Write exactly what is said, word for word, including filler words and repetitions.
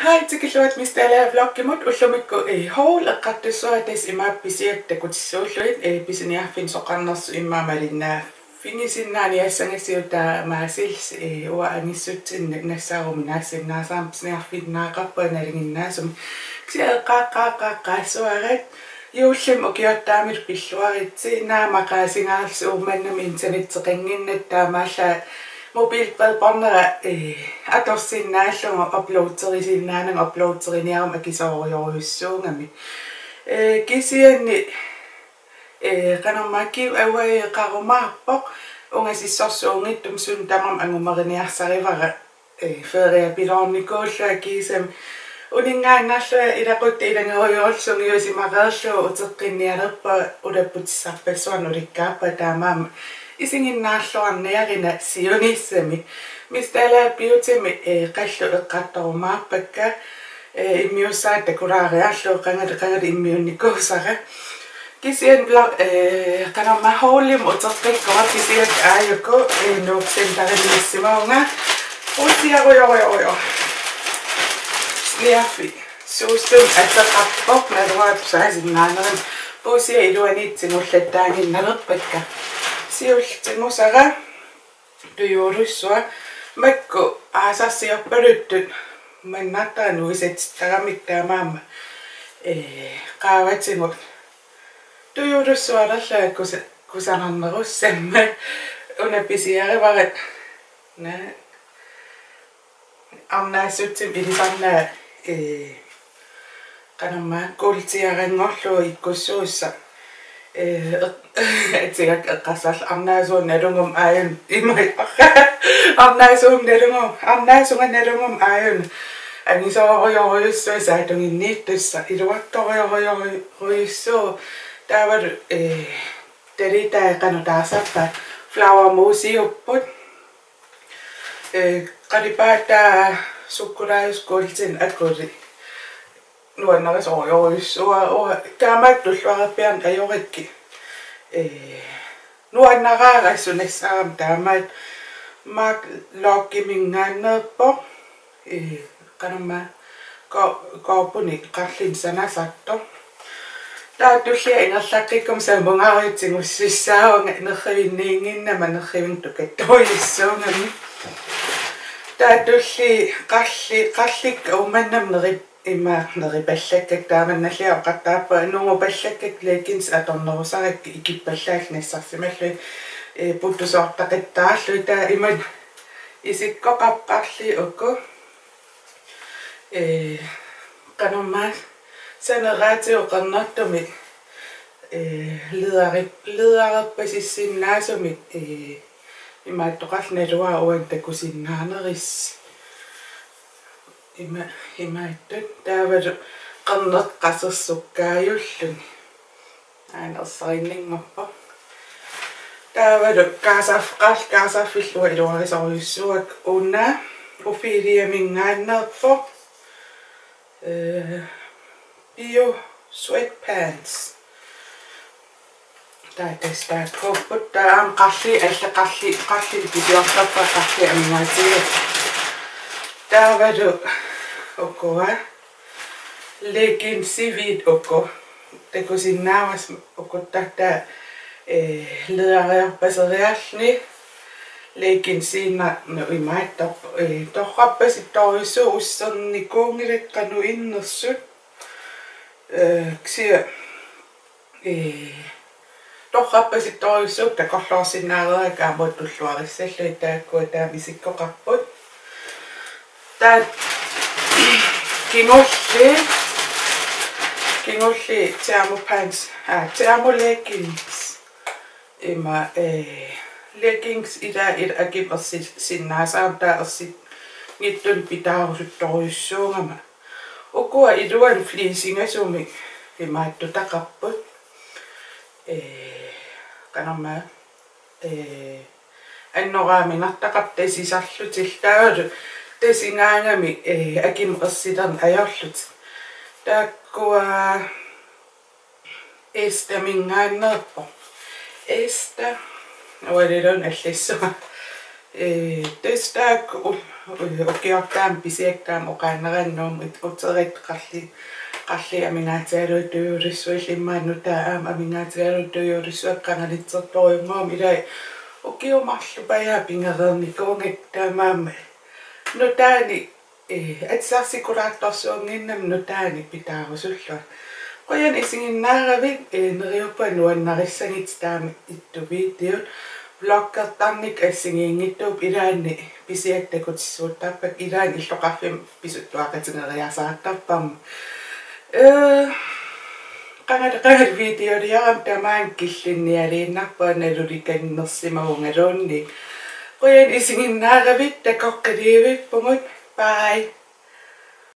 Hej, tikilluarit Miss Dalager vloggimut. Ullumikkut, eh, haul eqqartussavara, tassa imaappoq pisiakka takutissuullugit, eh, pisiniarfinni soqarnersoq immaqa malinnaaffigisinnaaniassagassiuk taamaasillusi, eh, uanga angissutsinni nassaaruma naassinnaasarama pisiniarfinnaaqarpunga nalinginnaasumik. Kisianni eqqaaqqaaqqaaqqaassuarit. Juullimi ukiortaamillu pilluaritsi, naamaqaasingaarlusi Uummannami internetteqannginnatta, taamaallaat mobilbredbåndera, eh, atorsinnaallugu uploaderisinnaanermut uploaderiniaruma akisoorujorujussuugami. Eh, kisianni, eh, qanormaa, giveaway-eqarumaarpoq, ungasissorsuunngitsumik suna tamarmi angumeriniarsarivara, eh, feriapiloornikuullunga kiisami. Uninngaannarlunga ilaquttat ilagerujoorlugit sungiusimareerlugu uteqqinnialerpunga, ulapputissarpassuarnik ulikkaarpunga, taamaammat isiginnaarluarniarina siunissami. Miss Dalager Beautymi, eh, qallut eqqartorumaarpakka, eh, immiussara takulaariarlugu qangali qangali immiunnikuusara. Kisianni vlog, eh, qanormaa, haulimut uteqqikkuma pisiakka aajuku, eh, Nuuk Centerimi nassimavunga. Puussiarujorujorujor. Niaffi. Suussummik ateqarpoq, naluara tusaasinnaanermik. Puussiat iluaniittut tigulattaaginnalerpakka. Siulleq tigusara tujuulussuaq, makku aasarsiorpaluttut mannartara nuisatittaramik, taamaammat, eh, qaavatigut tujuulussualerlunga kusa-, kusanarnerussammat. Una pisiarivara, naa, arnaassutsip ilisarnaa, eh, qanormaa, kuultiaranngorlugu ikkussuussaq. Eh, eq-, atigak eqqarsarlunga arnaasuup naluguma aajuna, ima, arnaasuup naluguma, arnaasunga naluguma aajuna angisoorujorujussuaq, saatuginniittussaq iluartorujorujorujussuuvoq. Taavalu, eh, talitai qanoq taasarpaat, flagermusiupput. Eh, qalipaataa sukkulaajusaq kuultinik akuli nuannarisorujorujussuuara, uanga taamaattut tulluarerpiarneq ajorakkit. Eh, nuannaraara assut nassaarama taamaattut. MAC Lockiminngaanneerpoq. Eh, qanormaa, ko-, koopuni qarlinik sanasartoq. Taava tullia ingerlaqqikkuma samungaruit tigussussaavunga nerrivinniinnginnama nerrivinnut tukattorujussuugami. Taava tullia qarli-, qarlikka Uummannami neri-, ima neripallakkakka, taamannallia oqartarpunga nungupallakkakka, leggings atornerusarakkit ikippallaallutik nassarsimallugit, eh, puttusoortaqattaarlugit, taava imannak isikkoqarput qarliit uku. Eh, qanormaa, saneraatigut qernertumik, eh, lederi-, ledererpasissinnaasumik, eh, imaattoqarluni naluara uani takusinnaanerisi. Ima-, imaattut taavalu qerneq qasersukkaajullugu. Aana ersarinninngorpoq. Taavalu kaasarf-, qaarl-, kaasarfillu iluarisorujussuuakka, una Opheliaminngaanneerpoq. Eh, Bio Sweatpants. Taava tassa taakkuupput, taava aamma qarliit, allat qarliit, qarliit pisiortarput, qarliit amigaatigigakku. Taavalu ukua leggingsiviit uku. Takusinnaavasi ukuttartaa, eh, ledererpaseriarluni. Leggingsiinnarnut imaattarput, eh, torrarpasittorujussuuvoq, ussernikuunngilakka qanoq innersut. Eh, kisianni, eh, torrarpasittorujussuupput, takorloorsinnaareerakku aamma tulluarissallugit, taakkua taama isikkoqarput. Taava kingulliit, kingulliit termopants, aa, thermoleggings. Ima, eh, leggings ila, ila akimut ersisinnaasarami, taava ersinngitsunik pitaarusuttorujussuugama. Ukua iluanni fleecingasumik imaattutaqarput. Eh, qanormaa, eh, annoraaminartaqarput tasisarlutillu, taavalu tasigaangamik, eh, akimut ersilerneq ajorlutik. Taakkua Estaminngaanneerpoq. Esta. Ualiluun allissuaq. Eh, tassa taakku ul-, Ukiortaam pisiaktaam oqaannarannut uterit qarli qarli amigaatigalugu tujuulissuillu immaqa nutaaq aamma amigaatigalugu tujuulissuakka qanganitsertorujunngorami ilai ukiut marluk paja pigereernikuugakku taamaammat nutaani ee atisarsikulaartorsuunnginnami nutaani pitaarusullunga. Qujan isiginnaaravit ee neriuppunga nuannarissagit taama ittuviitiut vloggertarnikkut assigiinngitsuupput ilaanni pisiat takutissuuttarpakka ilaanni illoqarfimmi pisuttuaqatigeriasaartarparma. Ee qangali qangali videoliorama tamaanga killinnialiinnarpunga nalulikannersimavungaluunniit. Qujan isiginnaaravit takoqqiliivippugut. Bye.